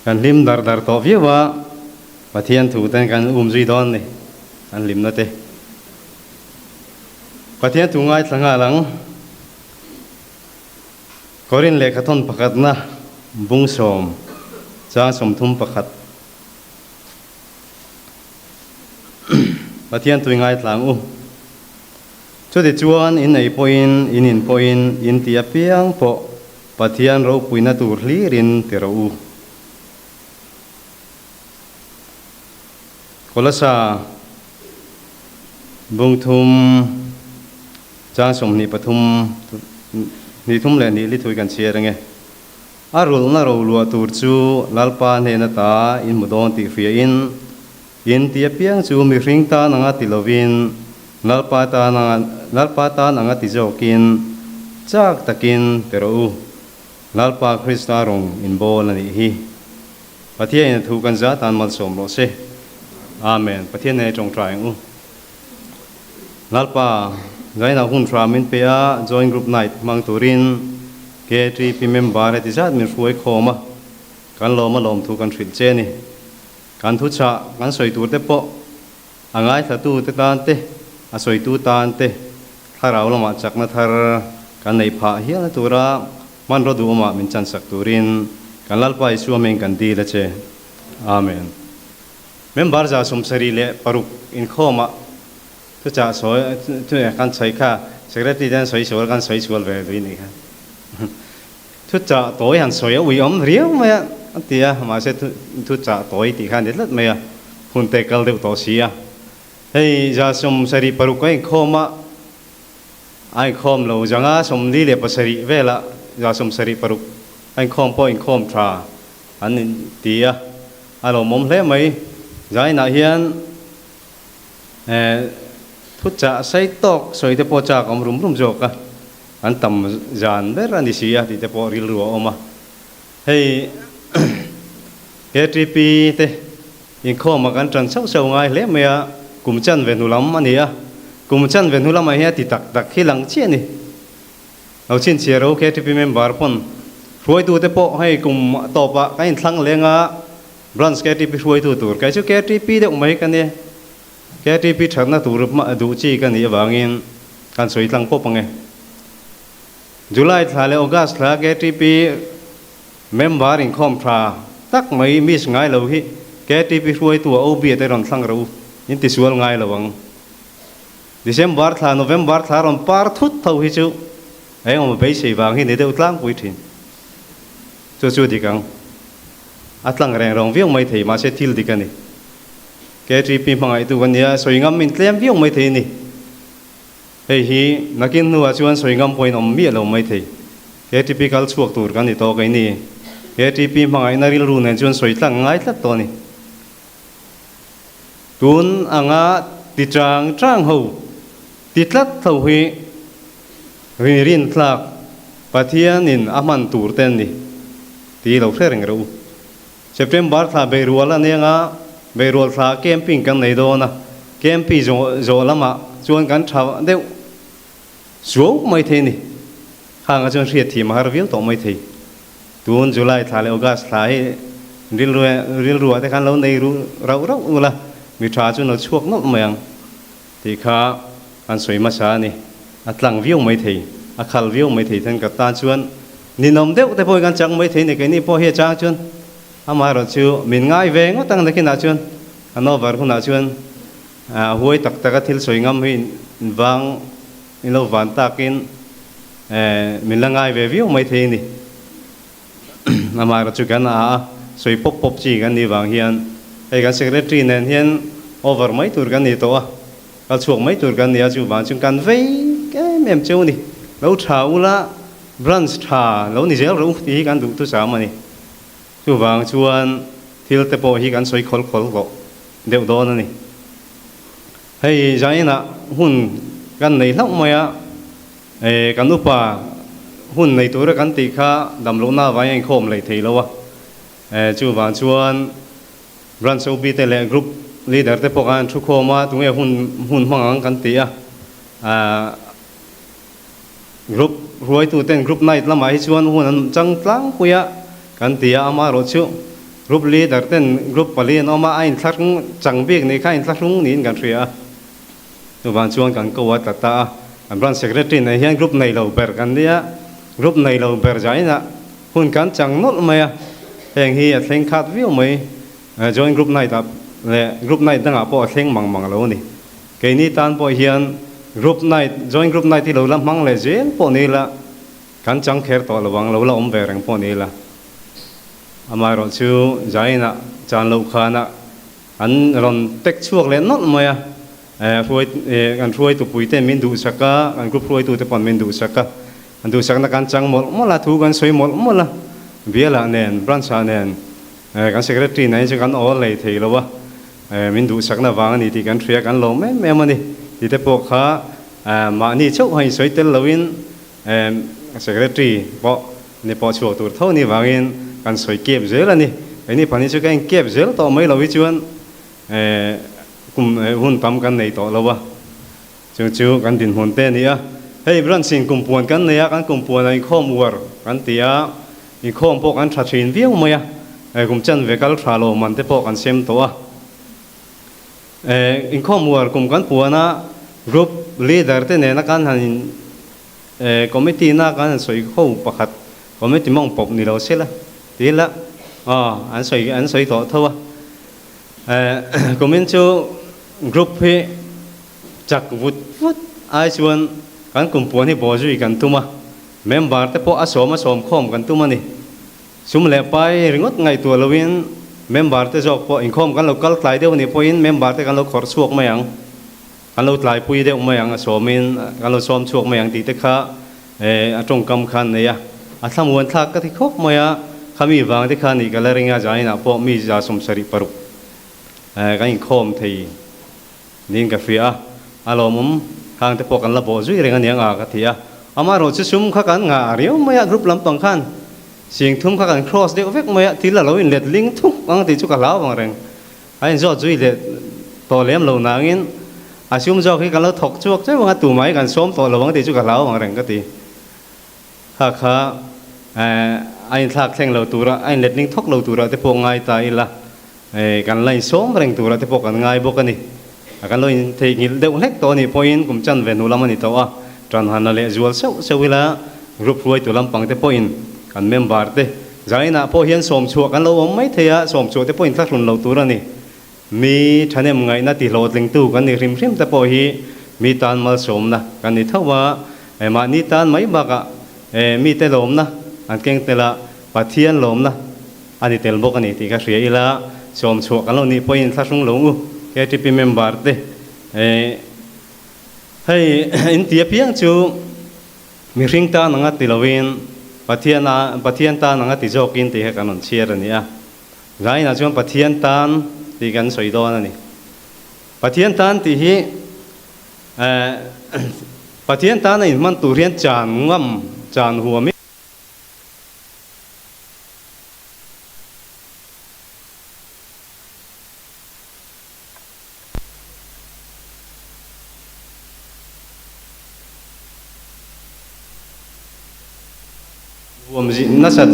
Kan hlim dar dar tawh viau a, Pathian thu ten kan um zui dawn ni, kan hlimna te. Pathian thu ngaithla nghal ang. Korin lehkhathawn pakhatna bung sawm chang 31. Pathian tui ngaithla ang u. Chutichuan in ei pawhin, in in pawhin, in ti apiang pawh Pathian ropuina tur hlirin ti rawh u. Kolasa bung thum chang 23 hnih thum leh hnih li thui kan chhiar ange. A rulhna roluah tur chu Lalpa hnen ata in hmu dawn tih hriain, in ti apiang chu mihring tan anga ti lovin, Lalpa tan anga Lalpa tan anga ti zawkin chak takin pe rawh u. Lalpa Krista rawng inbawl a nih hi. Pathianin a thu kan za tan malsawm rawh se. Amen. Pathian nen i tawngtai ang u. Lalpa, zainah hun hram min pe a, Joint Group Night hmang turin KTP member heti zat min hruai khawm a, kan lawm a lawm thu kan hrilh che a ni. Kan thuchah kan sawi tur te pawh a ngaithlatu te tan te, a sawitu tan te thlarau lamah chakna thar kan neih phah hialna tura hmanraw duhawmah min chansak turin kan Lalpa Isua hming kan dil a che. Amen. Member 76 inkhawmah thuchah sawi kan sawi kha Secretary ten sawi sual kan sawi sual ve lui nih kha. Thuchah tawi han sawi a uiawm riau mai a a ti a, mahse thuchah tawi tih kha a ni tlat mai a, hun te kal deuh tawh si a. Hei 76 a inkhawm a, a inkhawm lo 47 velah 76 a inkhawm pawh inkhawm tha an ti a, a lawmawm hle mai. Zainah hian thuchah sei tawk sawi te pawh chak awm rum rum zawk a. An tam zan ber a ni si a tih te pawh rilru a awm a. Hei KTP te inkhawmah kan tan chauh chauh ngai hle mai a, kum chanve hnu lam a ni a. Kum chanve hnu lamah hian ti tak tak hi lang chiah a ni. Lo chhinchhiah ro KTP member pawn hruaitute pawh hei kum tawpah kan inthlang leng a, branch KTP hruaitu tur kei chu KTP deuh mai ka nia. KTP thatna tur duh chi ka nih avangin kan sawi tlang pawp ang e. July thla leh August thla KTP member inkhawm tha tak mai miss ngai lo hi KTP hruaitu a OB te rawn thlang rawh u, in tisual ngai lo ang. December thla, November thla rawn par thut tho hi chu engemaw beisei vang hi ni deuh tlangpui thin. Chu chu dik ang. A tlang reng reng viau mai thei mahse thil dik a ni. KTP hmangaihtu ka nia, sawi ngam min tlem viau mai thei a ni. Hei hi nakin hnuah chuan sawi ngam pawhin awm miah lo mai thei. KTP kal chhuak tur kan ni tawh kei ni. KTP hmangaihna rilru nen chuan sawi tlang ngai tlat tawh a ni. Tun anga ti chang chang ho ti tlat tho hi rin tlak Pathianin a hman tur te an ni ti lo hre reng reuh u. September thla Beirual a nia nga, Beirual thla camping kan nei dawn a, camping zawh lamah chuan kan tha deuh suau mai thei a ni. Khangah chuan hriat thim a har viau tawh mai thei. Tun July thla leh August thla hi rilruah te khan lo nei rauh rauh ula, mi tha chu lo chhuak nawlh mai ang tih kha an sawi hmasa a ni. A tlang viau mai thei, a khal viau mai thei then ka tan chuan ninawm deuh te pawhin kan chang mai thei ni, keini pawh hi a chang chuan amaherawh chu min ngai ve ngawt ang nakinah chuan an over hunah chuan a huai tak taka thil sawi ngam hi vang in lo van takin min la ngai ve viau mai thei a ni. Amaherawh chu kan a a sawi pawp pawp chi kan nih vang hian hei kan secretary nen hian over mai tur kan ni tawh a. Kal chhuak mai tur kan ni a, chuvang chuan kan vei em em cheu a ni. Lo tha ula, branch tha lo ni zel rawh u tih hi kan duh thusam a ni. Chuvang chuan thil te pawh hi kan sawi khawl khawl tawh deuh dawn a ni. Hei zainah hun kan nei hlauh mai a, kan upa hun nei tura kan tih kha damlohna avangin a inkhawm leh thei lo a, chuvang chuan Branch OB te leh Group Leader te pawh khan an thu khawm a, tunge hun hun hmang ang kan ti a. Ahh Group hruaitu ten Group Night lamah hi chuan hun an chang tlangpui a kan ti a, amaherawh chu Group leader ten group pali an awm a, a inthlahrung chang bik nih kha a inthlahrung niin kan hria a. Chuvang chuan kan ko a tla ta a, kan branch secretary nen hian group nei lo ber kan nia, group nei lo ber zainah hun kan chang nawlh mai a, heng hi a thleng khat viau mai, joint group night ah leh group night dangah pawh a thleng mang mang lo a ni. Keini tan pawh hian group night, joint group night hi lo la hmang leh zel pawh ni ila kan chang kher tawh lo ang, lo la awm ve reng pawh ni ila. Amaherawh chu Zainah chan loh khanah an rawn tek chhuak leh nawlh mai a, hruai kan hruaitu puite min duhsak a, kan group hruaitute pawh min duhsak a, an duhsakna kan chang mawlh mawlh a, thu kan sawi mawlh mawlh a, bialah nen, branch ah nen, kan secretary nen hi chu kan awl lei thei lo a, min duhsakna vang a ni tih kan hria, kan lawm em em a ni tih te pawh kha mahni chauh ha insawi tel loin Secretary pawh ni pawh chhuak tur tho ni vangin kan sawi kep zel a ni. Keini pahnih chu ka inkep zel tawh mai lo hi chuan kum hun tam kan nei tawh lo a, chung chu kan dinhmun te a ni a. Hei branch in kum puan kan nei a, kan kum puanah inkhawm uar kan ti a, inkhawm pawh kan tha thin viau mai a, kum chanve kal tha lo man te pawh kan sem tawh a. Inkhawm uar kum kan puan a, group leader te nena kan han in committee na kan han sawi ho pakhat, committee mawng pawp ni lo se la ti ila aw an sawi an sawi tawh tho a. Kumin chu group hi chak vut vut ai chuan kan kum puan hi bawhzui kan tum a, member te pawh a sawm a sawm khawm kan tum a ni. Sum leh pai ringawt ngaihtuah loin member te zawk pawh inkhawm kan lo kal tlai deuh anih pawhin member te kan lo khawrh chhuak mai ang, kan lo tlaipui deuh mai ang a sawmin kan lo sawm chhuak mai ang tih te kha a tawngkam kha an nei a, a thlamuan thlak ka ti khawp mai a, khami vang te kha nih ka la ring a, zaninah pawh mi 176 kan inkhawm thei Niin ka hria a, a lawmawm khang te pawh kan la bawh zui reng a nia nga ka ti a. Amaherawh chu sum kha kan ngah riau mai a, group lampang khan sing thum kha kan cross deuh vek mai a, thil a lo inlet ling thuk ang tih chu ka hlau vang reng. A inzawt zui leh tawh lem lo nangin a sum zawk hi kan lo thawk chhuak cheuh ang a, tumah hi kan sawm tawh lo ang tih chu ka hlau vang reng ka ti. Kha kha a inthlak thleng lo tura, a inlet ling thawk lo tura te pawh ngai ta ila. Kan la insawm reng tura te pawh kan ngai bawk a ni. Kan lo intheihnghilh deuh hlek tawh a nih pawhin kum chan ve hnu lam a ni tawh a, ṭan han la leh zual seuh seuh ila group hruaitu lampang te pawhin kan member te zainah pawh hian sawm chhuah kan lo awm mai thei a, sawm chhuah te pawhin thlahrun lo tur a ni. Mi ṭhahnem ngaihna ti hlawhtlingtu kan ni hrim hrim te pawh hi mi tan malsawmna kan ni tho a, mahni tan mai bakah mite lawmna an keng tel a, Pathian lawmna a ni tel bawk a ni tih ka hria ila, sawm chhuah kan lo nih pawhin thlahrung lo u KTP member te hei in ti apiang chu mihring tan anga ti lovin Pathian a Pathian tan anga ti zawkin tih kha kan rawn chhiar a ni a, zainah chuan Pathian tan tih kan sawi dawn a ni. Pathian tan tih hi Pathian tan a inhman tur hian chan ngam chan huam Huam zih nasat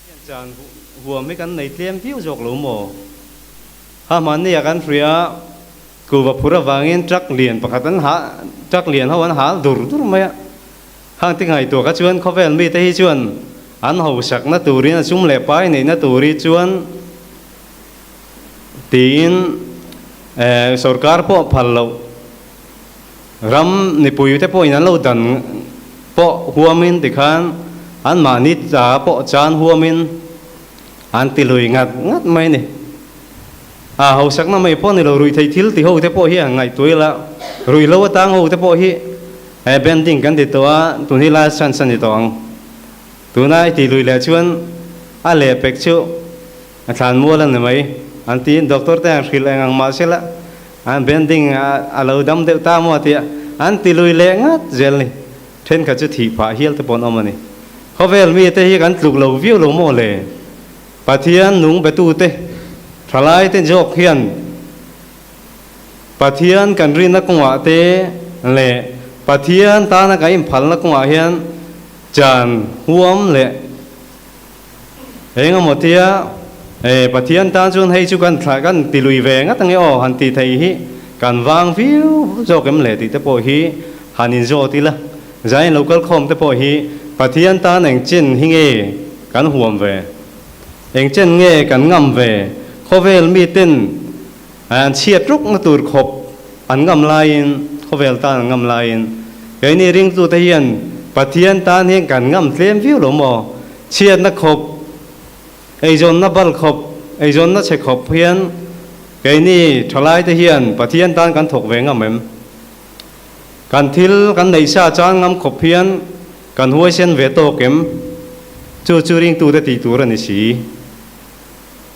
hian chan huam hi kan nei tlem viau zawk lo maw? Ha hmanni ah kan hria Kuva phur avangin truck lian pakhat an ha truck lian ho an hal dur dur mai a. Khang ti ngaihtuah kha chuan khawvel mite hi chuan an hosakna turin a sum leh pai neihna tur hi chuan tiin sorkar pawh phal loh ram mipui te pawhin an lo dan pawh huamin tikhan anmahni ta pawh chan huamin an ti lui ngat ngat mai a ni. A hausakna mai pawh ni lo, ruihtheih thil ti ho te pawh hi a ngaihtuah ila, ruihlo atang ho te pawh hi he bending kan ti tawh a, tun hi last chance a ni tawh ang. Tuna i tih lui leh chuan a leh pek chu a thlan mual a ni mai an ti, doctor te an hrilh eng ang mah sela an bending a lo dam deuh ta maw tia an ti lui leh ngat zel ni, thenkhat chu thih phah hial te pawh an awm a ni. Khawvel mi te hi kan tluk lo viau lo maw le? Pathian nung betute thalaite zawk hian Pathian kan rinna kawngah te leh Pathian tana kan inphalna kawngah hian chan huam leh. Eng emaw tia e Pathian tan chuan hei chu kan thlah kan ti lui ve ngat ange aw han ti thei hi kan vang viau zawk em le tih te pawh hi han inzawt ila. Zain lo kal khawm te pawh hi Pathian tan eng chen hi nge kan huam ve? Eng chen nge kan ngam ve? Khawvel miten an chhiat rukna tur khawp an ngam laiin, khawvel tan an ngam laiin keini ringtute hian Pathian tan hian kan ngam tlem viau lo maw? Chhiatna khawp, eizawnna bal khawp, eizawnna chhe khawp hian keini thalaite hian Pathian tan kan thawk ve ngam em? Kan thil kan neih sa chan ngam khawp hian kan huaisen ve tawk em? Chu chu ringtute tih tur a ni si.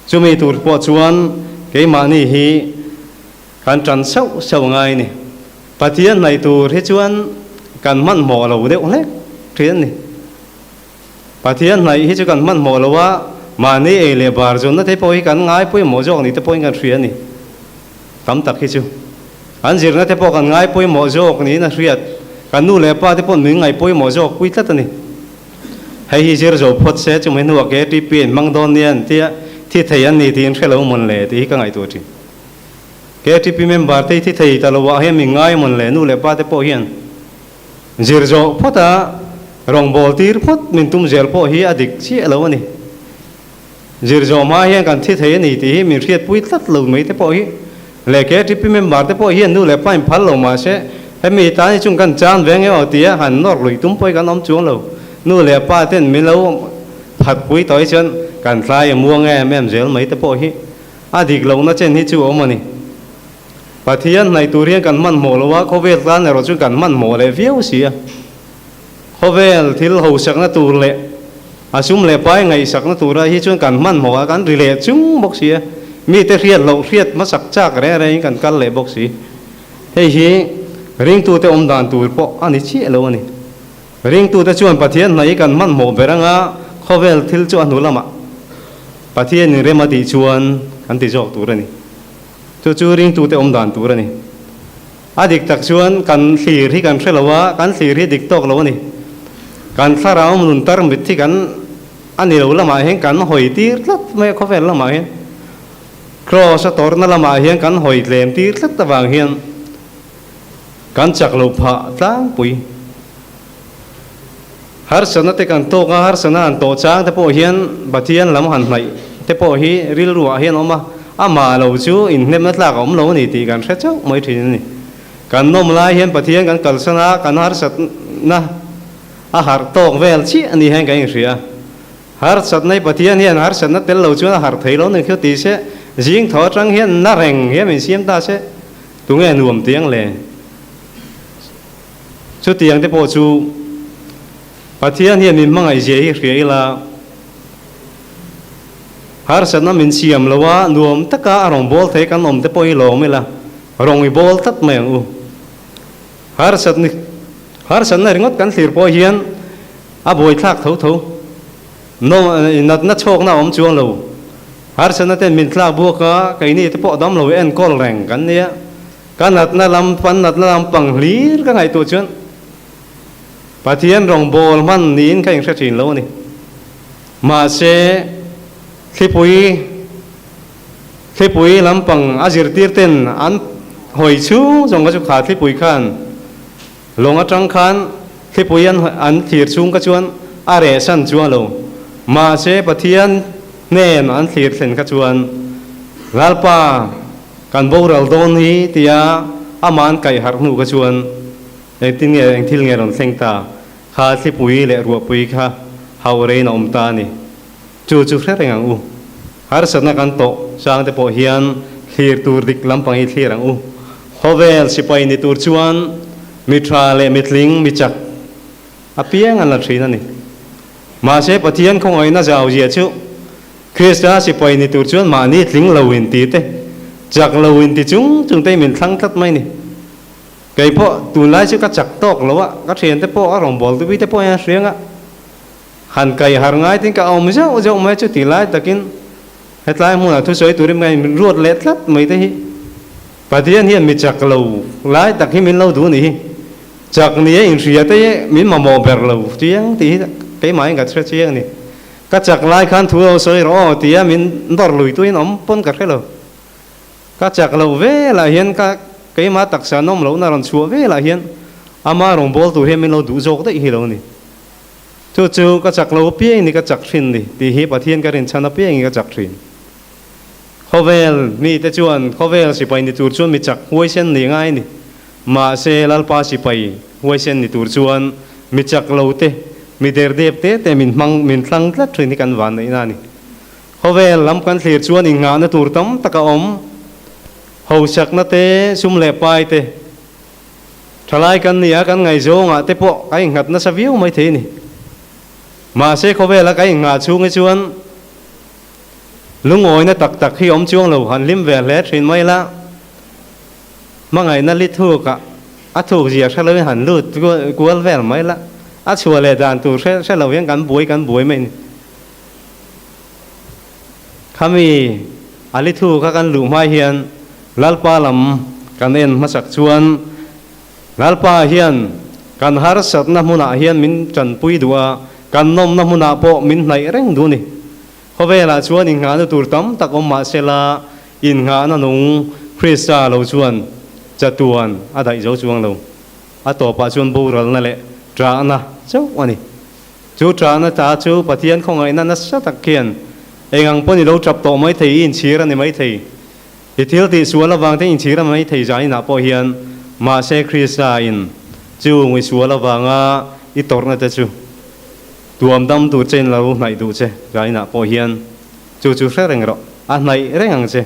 Chumi tur pawh chuan keimahni hi kan tan sauh sauh ngai a ni. Pathian hnaih tur hi chuan kan hmanhmawh lo deuh hlek thin a ni. Pathian hnaih hi chu kan hmanhmawh lo a, mahni ei leh bar zawnna te pawh hi kan ngai pawimawh zawk ni te pawhin kan hria a ni. Tam tak hi chu an zirna te pawh kan ngai pawimawh zawk niin a hriat. Kan nu leh pa te paw'n min ngaih pawimawh zawk pui tlat a ni. Hei hi zir zo phawt se chumi hnuah KTP in hmang dawn nia an tia, thi thei an ni tiin hre lo mawn le tih hi ka ngaihtuah thin. KTP member te hi thi thei ta lo ah hian min ngai mawn le nu leh pa te pawh hian zir zawh phawt a rawngbâwl tir phawt min tum zel pawh hi a dik chiah lo a ni. Zir zawh hma hian kan thi thei a ni tih hi min hriatpui tlat lo mai te pawh hi leh KTP member te pawh hian nu leh pa in phal lo mah se hemi tan hi chung kan chan ve nge aw tia han nawr luih tum pawh hi kan awm chuang lo. Nu leh pa ten min lo phatpui tawh hi chuan kan tlai a muang em em zel mai te pawh hi a dik lohna chen hi chu a awm a ni. Pathian hnaih tur hian kan hmanhmawh lo a, khawvel tlan erawh chuan kan hmanhmawh leh viau si a. Khawvel thil hosakna tur leh a sum leh pai ngaihsakna tura hi chuan kan hmanhmawh a, kan ri leh chung bawk si a, mite hriat loh hriat hmasak chak reng rengin kan kal leh bawk si. Hei hi ringtute awm dan tur pawh a ni chiah lo a ni. Ringtute chuan Pathian hna hi kan hmanhmawh ber anga khawvel thil chu a hnu lamah Pathianin rem a tih chuan kan ti zawk tur a ni. Chu chu ringtute awm dan tur a ni. A dik tak chuan kan thlir hi kan hre lo a, kan thlir hi dik tawk lo a ni. Kan thlarau nun tarmit hi kan a ni lo lamah hian kan hawi tir tlat mai a, khawvel lamah hian Kraws a tawrhna lamah hian kan hawi tlem tir tlat avang hian kan chak lo phah tlangpui. Harsatna te kan tawk a, harsatna han tawh chang te pawh hian Pathian lam han hnaih te pawh hi rilruah hian a awm a, amah lo chu inhnemna tlak a awm lo a ni tih kan hre chauh mai thin a ni. Kan nawm lai hian Pathian kan kalsan a, kan harsatna a harh tawk vel chiah a ni hian kan inhria a. Harsatna hi Pathian hian harsatna tel lo chuan a harh thei lo ni khiu ti se, zing tho atang hian na reng hian min siam ta se, tunge nuam tiang le? Chutiang te pawh chu Pathian hian min hmangaihzia hi hria ila, harsatna min siam lo a, nuam taka a rawn bawl thei kan awm te pawh hi lawm ila, rawn i bawl tlat mai ang u. Harsatni harsatna ringawt kan thlir pawh hian a buaithlak tho tho. No natna chhawkna a awm chuang lo. Harsatna ten min tlak buak a, keini te pawh dam lo i enkawl reng kan nia. Ka natna lam pan natna lam pang hlir ka ngaihtuah chuan Pathian rawngbâwl hman niin ka inhre ṭhin lo a ni. Mahse, thlipui thlipui lampang a zirtirten an hawi chhung zawng kha chu kha thlipui khan lawng aṭang khan thlipui an an thlir chhung kha chuan a rehsan chuang lo. Mahse, Pathian hnen an thlir thlen kha chuan Lalpa, Kan boral dawn hi tia amah an kaih harh hnu kha chuan engtin nge eng thil nge rawn thleng ta kha thlipui leh ruahpui kha hauh reiin a awm ta a ni. Chu chu hre reng ang u. Harsatna kan tawh chang te pawh hian thlir tur dik lampang hi thlir ang u. Khawvel sipai ni tur chuan mi tha leh mi tling mi chak apiang an la thin a ni. Mahse Pathian khawngaihna zau zia chu Krista sipai ni tur chuan mahni tling lo in ti te, chak lo in ti chung chung te min thlang tlat mai ni. Kei pawh tunlai chu ka chak tawk lo a, ka thian te pawh a rawngbâwl tupui te pawh hian hriang a, han kai har ngai tin ka awm zeuh zeuh mai chu ti lai takin hetlai hmunah thusawi turin ka in ruat leh tlat mai te hi. Pathian hian mi chak lo lai tak hi min lo duh ni hi. Chak ni a inhria te min mamawh ber lo chiang tih hi keimah in ka hre chiang a ni. Ka chak lai khan thu lo sawi rawh aw tia min nawr lui tuin awm pawn ka hre lo. Ka chak loh velah hian ka keimah taksa nawm lohna rawn chhuah velah hian ama rawngbâwl tur hian min lo duh zawk daih hi lo ni. Chu chu ka chak lo apiang ni ka chak thin ni tih hi Pathian ka rinchhan apiangin ka chak thin. Khawvel mite chuan khawvel sipai ni tur chuan mi chak huaisen ni ngai ni. Mahse Lalpa sipai huaisen ni tur chuan mi chak lo te, mi derdep te te min hmang min thlang tlat thin hi kan vanneihna a ni. Khawvel lam kan thlir chuan inngahna tur tam tak a awm. Hosakna te, sum leh pai te, thalai kan ni a, kan ngaihzawngah te pawh kan innghat nasa viau mai thei a ni. Mahse khawvela kan inngah chhung hi chuan lungawina tak tak hi awm chuang lo, han hlim ve hle thin mai la. Hmangaihna li thukah a thuk zia hre loin han lut kual vel mai la, a chhuah leh dan tur hre hre lo hian kan buai kan buai mai a ni. Khami a li thu kha kan luh hma hian Lalpa lam kan en hmasak chuan Lalpa hian kan harsatna hmunah hian min tanpui duh a, kan nawmna hmunah pawh min hnaih reng duh a ni. Khawvelah chuan inngahna tur tam tak awm mah sela, Innghahna nung Krista lo chuan chatuan a daih zo chuang lo. A tawpah chuan boralna leh ṭahna chauh a ni. Chu ṭahna ta chu Pathian khawngaihna nasa tak khian eng ang pawn i lo ṭap tawh mai thei, i inchhir a ni mai thei. I thil tih sual avang te inchhir a mai thei zaninah pawh hian mahse Krista in chu i sual avanga i tawrhna te chu tuam dam tur che in lo hnaih duh che zaninah pawh hian Chu chu hre reng rawh, a hnaih reng ang che.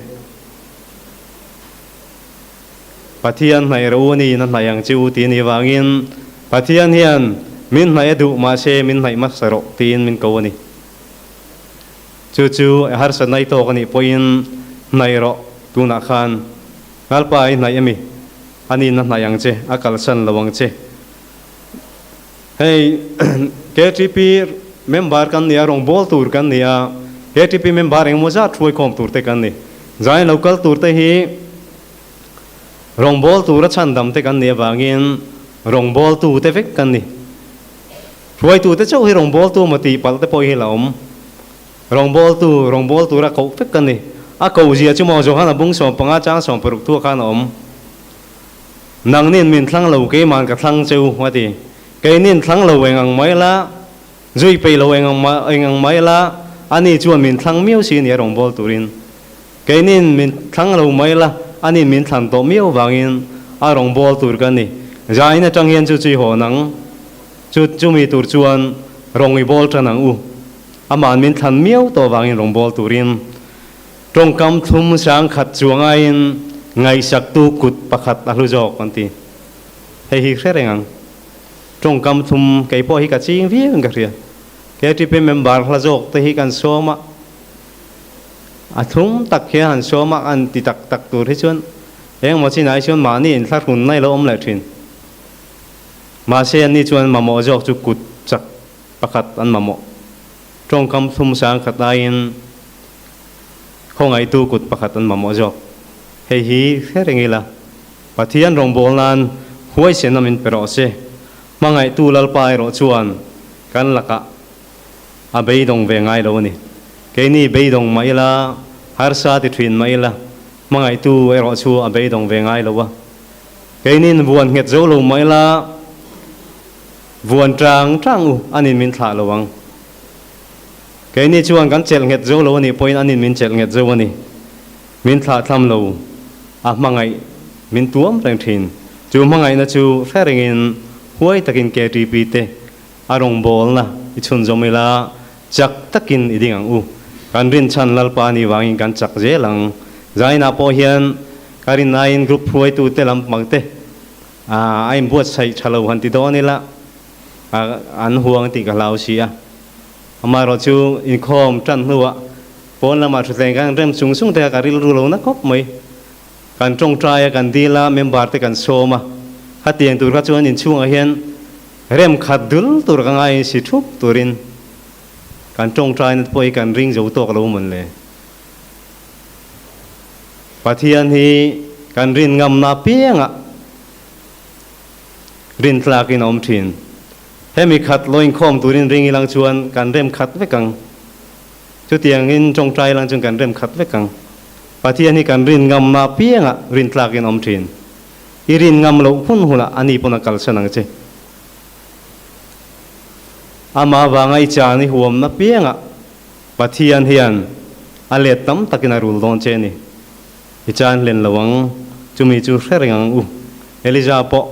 Pathian hnaih rawh u niin a hnaih ang che u tih a nih vangin Pathian hian min hnaih a duh mahse min hnaih hmasa rawh tiin min ko a ni. Chu chu a harsatna i tawk a nih pawhin hnaih rawh tunah khan Lalpa i hnaih a mi? A niin a hnaih ang che, a kalsan lo ang che. Hei KTP member kan ni a, rawngbâwl tur kan ni a, KTP member engemaw zat hruaikhawm tur te kan ni. Zai lo kal tur te hi rawngbâwl tura chhandam te kan nih avangin rawngbâwltu te vek kan ni. Hruaitu te chauh hi rawngbâwltu emaw tih palh te pawh hi la awm. Rawngbâwltu, rawngbâwl tura koh vek kan ni. A koh zia chu maw Johana bung 15 chang 16 thu khan a awm. Nangnin min thlang lo, keiman ka thlang che u, a ti. Keinin thlang lo eng ang mai la, zui peih lo eng ang eng ang mai la, ani chuan min thlang miau si nia rawngbâwl turin. Keinin min thlang lo mai la, ani'n min thlan tawh miau vangin a rawngbâwl tur ka ni. Zain atang hian chu chui haw nang, chu chumi tur chuan rawng i bâwl tan ang u. Ama'n min thlan miau tawh vangin rawngbâwl turin. Tawngkam thlum sang khat chuangaiin ngaihsaktu kut pakhat a hlu zawk an ti. Hei hi hre reng ang. Tawngkam thlum kei pawh hi ka ching viau in ka hria. KTP member hla zawk te hi kan sawm a, a thlum tak hian han sawm a, an ti tak tak tur hi chuan engemaw chinah hi chuan mahni inthlahrun na ilo awm leh thin. Mahse anni chuan mamawh zawk chu kut chak pakhat an mamawh. Tawngkam thlum sang khat aiin Khawngaihtu kut pakhat an mamawh zawk. Hei hi hre reng ila, Pathian rawngbâwl nân huaisen a min pe rawh se. Hmangaihtu Lalpa erawh chuan kan lakah a beidawng ve ngai lo a ni. Keini beidawng mah ila, harsa ti ṭhin mah ila, hmangaihtu erawh chu a beidawng ve ngai lo a. Keinin vuan nghet zo lo mah ila, vuan ṭang ṭang u, anin min thlah lo ang. Keini chuan kan chelh nghet zo lo a nih pawhin anin min chelh nghet zo a ni. Min thlahthlam lo, a hmangaih min tuam reng thin. Chu hmangaihna chu hre rengin huai takin KTP te a rawngbawlna i chhunzawm ila chak takin i ding ang u. Kan rinchhan Lalpa anih vangin kan chak zel ang. Zainah pawh hian ka rinaiin group hruaitute lampang te a inbuatsaih tha lo han ti dawn ila an huang tih ka hlau si a. Amaherawh chu inkhawm tan hnuah pawn lamah thutthleng kan rem chung chung te kha ka rilru lo na khawp mai. Kan tawngtai a, kan dil a, member te kan sawm a. Khatiang tur kha chuan inchhungah hian rem khat dul tur ka ngaiin si thup turin kan tawngtaina te pawh hi kan ring zo tawk lo mawn le. Pathian hi kan rin ngamna apiangah rin tlakin a awm thin. Hemi khat lo inkhawm turin ring ilang chuan kan rem khat vek ang. Chutiangin tawngtai lang chuan kan rem khat vek ang. Pathian hi kan rin ngamna apiangah rin tlakin awm thin. I rin ngam loh hun hunah ani pawn a kalsan ang che. Amah avanga i chan i huamna apiangah Pathian hian a let tam takin a rul dawn che a ni. I chan hlen lo ang, chumi chu hre reng ang u. Elija pawh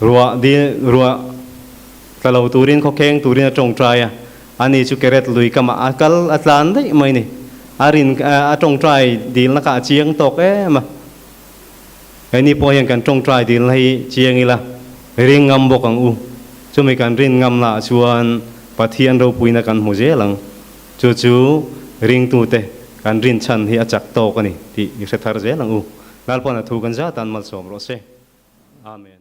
ruah dil ruah tla lo turin khawkheng turin a tawngtai a, ani chu Keret lui kamah a kal a tlan daih mai ni. A rin a tawngtai dilna kha a chiang tawk em a. Keini pawh hian kan tawngtai dilna hi chiang ila ring ngam bawk ang u. Chumi kan rin ngamnaah chuan Pathian ropuina kan hmu zel ang. Chu chu ringtute kan rinchhan hi a chak tawk a ni tih i hre thar zel ang u. Lalpawn a thu kan zat an malsawm rawh se. Amen.